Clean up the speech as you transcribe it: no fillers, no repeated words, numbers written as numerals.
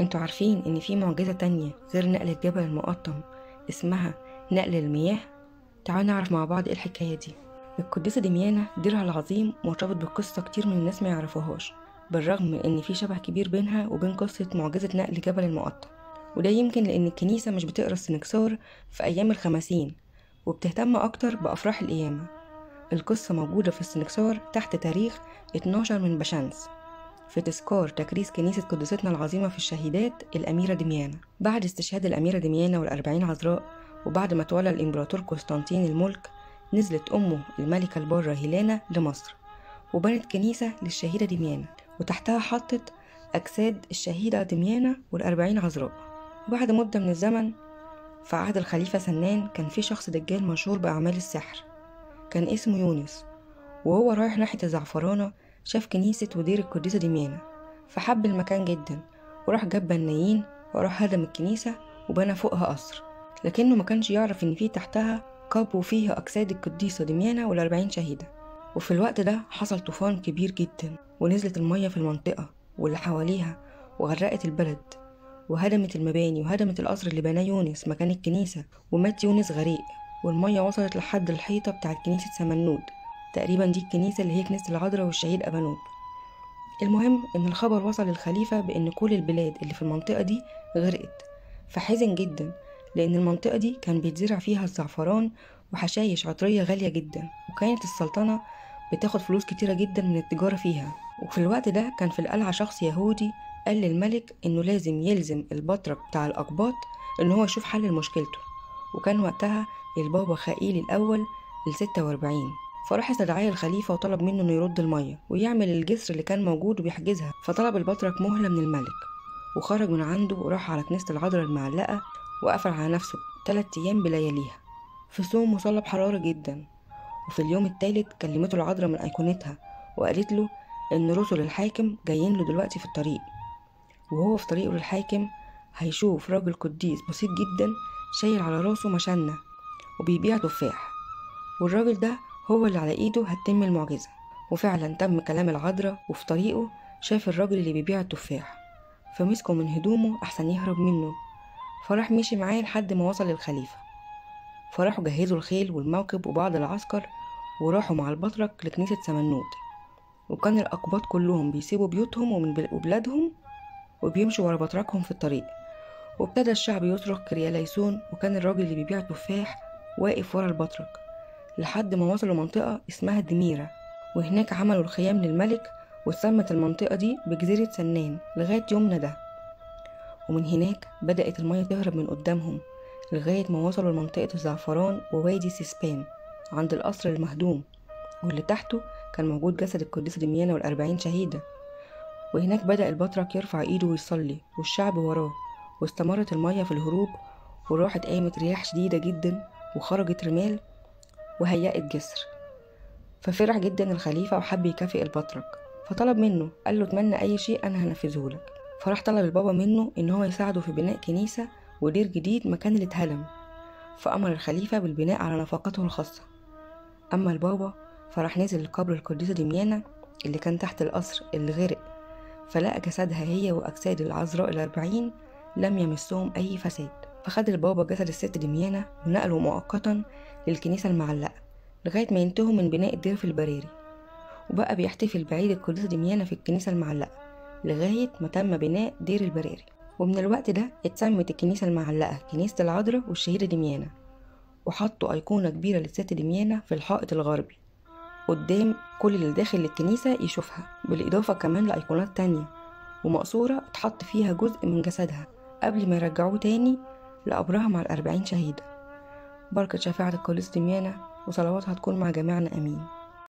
انتوا عارفين ان في معجزة تانية غير نقل الجبل المقطم اسمها نقل المياه؟ تعالوا نعرف مع بعض ايه الحكاية دي. القديسة دميانة ديرها العظيم مرتبط بقصة كتير من الناس ما يعرفوهاش، بالرغم من ان في شبه كبير بينها وبين قصة معجزة نقل جبل المقطم، وده يمكن لان الكنيسة مش بتقرا السنكسار في ايام الخمسين وبتهتم اكتر بافراح القيامة. القصة موجودة في السنكسار تحت تاريخ 12 من بشنس في تذكار تكريس كنيسة قديستنا العظيمة في الشهيدات الأميرة دميانة. بعد استشهاد الأميرة دميانة وال40 عذراء، وبعد ما تولى الإمبراطور قسطنطين الملك، نزلت أمه الملكة البارة هيلانا لمصر وبنت كنيسة للشهيدة دميانة، وتحتها حطت أجساد الشهيدة دميانة وال40 عذراء. وبعد مدة من الزمن في عهد الخليفة سنان كان في شخص دجال مشهور بأعمال السحر، كان اسمه يونس، وهو رايح ناحية الزعفرانة شاف كنيسة ودير القديسة دميانة، فحب المكان جدا وراح جاب بنايين وراح هدم الكنيسة وبنى فوقها قصر، لكنه ما كانش يعرف إن فيه تحتها قبو فيها أجساد القديسة دميانة وال40 شهيدة. وفي الوقت ده حصل طوفان كبير جدا، ونزلت المية في المنطقة واللي حواليها وغرقت البلد وهدمت المباني وهدمت القصر اللي بناه يونس مكان الكنيسة، ومات يونس غريق، والمية وصلت لحد الحيطة بتاعت كنيسة سمنود تقريبا، دي الكنيسة اللي هي كنيسة العذراء والشهيد أبانوب. المهم إن الخبر وصل للخليفة بإن كل البلاد اللي في المنطقة دي غرقت، فحزن جدا لأن المنطقة دي كان بيتزرع فيها الزعفران وحشايش عطرية غالية جدا، وكانت السلطنة بتاخد فلوس كتيرة جدا من التجارة فيها. وفي الوقت ده كان في القلعة شخص يهودي قال للملك إنه لازم يلزم البطرك بتاع الأقباط إن هو يشوف حل لمشكلته، وكان وقتها البابا خائيل الأول 46. فراح استدعاه الخليفة وطلب منه إنه يرد المية ويعمل الجسر اللي كان موجود وبيحجزها. فطلب البطرك مهلة من الملك، وخرج من عنده وراح على كنيسة العذراء المعلقة وقفل على نفسه 3 أيام بلياليها في صوم وصلى بحرارة جدا. وفي اليوم الثالث كلمته العذراء من أيقونتها وقالت له إن رسل الحاكم جايين له دلوقتي في الطريق، وهو في طريقه للحاكم هيشوف راجل قديس بسيط جدا شايل على راسه مشنة وبيبيع تفاح، والراجل ده هو اللي على ايده هتتم المعجزة. وفعلا تم كلام العذراء، وفي طريقه شاف الراجل اللي بيبيع التفاح فمسكه من هدومه احسن يهرب منه، فراح مشي معاه لحد ما وصل للخليفة. فراحوا جهزوا الخيل والموكب وبعض العسكر وراحوا مع البطرك لكنيسة سمنود، وكان الأقباط كلهم بيسيبوا بيوتهم وبلادهم وبيمشوا ورا بطركهم في الطريق. وابتدى الشعب يصرخ كرياليسون، وكان الراجل اللي بيبيع تفاح واقف ورا البطرك لحد ما وصلوا منطقة اسمها دميرة، وهناك عملوا الخيام للملك، واتسمت المنطقة دي بجزيرة سنان لغاية يومنا ده. ومن هناك بدأت المية تهرب من قدامهم لغاية ما وصلوا لمنطقة الزعفران ووادي سيسبان عند القصر المهدوم، واللي تحته كان موجود جسد القديسة دميانة وال40 شهيدة. وهناك بدأ البطرك يرفع ايده ويصلي والشعب وراه، واستمرت المية في الهروب، وراحت قامت رياح شديدة جدا وخرجت رمال وهيأت جسر. ففرح جدا الخليفة وحب يكافئ البطرك، فطلب منه قال له اتمنى أي شيء أنا هنفذه لك. فراح طلب البابا منه إن هو يساعده في بناء كنيسة ودير جديد مكان اللي اتهدم، فأمر الخليفة بالبناء على نفقته الخاصة. أما البابا فراح نزل لقبر القديسة دميانة اللي كان تحت القصر اللي غرق، فلقى جسدها هي وأجساد العذراء 40 لم يمسهم أي فساد. فخد البابا جسد الست دميانة ونقله مؤقتا للكنيسة المعلقة لغاية ما ينتهوا من بناء الدير في البراري، وبقى بيحتفل بعيد القديسة دميانة في الكنيسة المعلقة لغاية ما تم بناء دير البراري. ومن الوقت ده اتسمت الكنيسة المعلقة كنيسة العذراء والشهيدة دميانة، وحطوا أيقونة كبيرة للست دميانة في الحائط الغربي قدام كل اللي داخل الكنيسة يشوفها، بالإضافة كمان لأيقونات تانية ومقصورة اتحط فيها جزء من جسدها قبل ما يرجعوه تاني لقبرها مع 40 شهيدة. بركة شفاعة القديسة دميانة وصلواتها تكون مع جميعنا، آمين.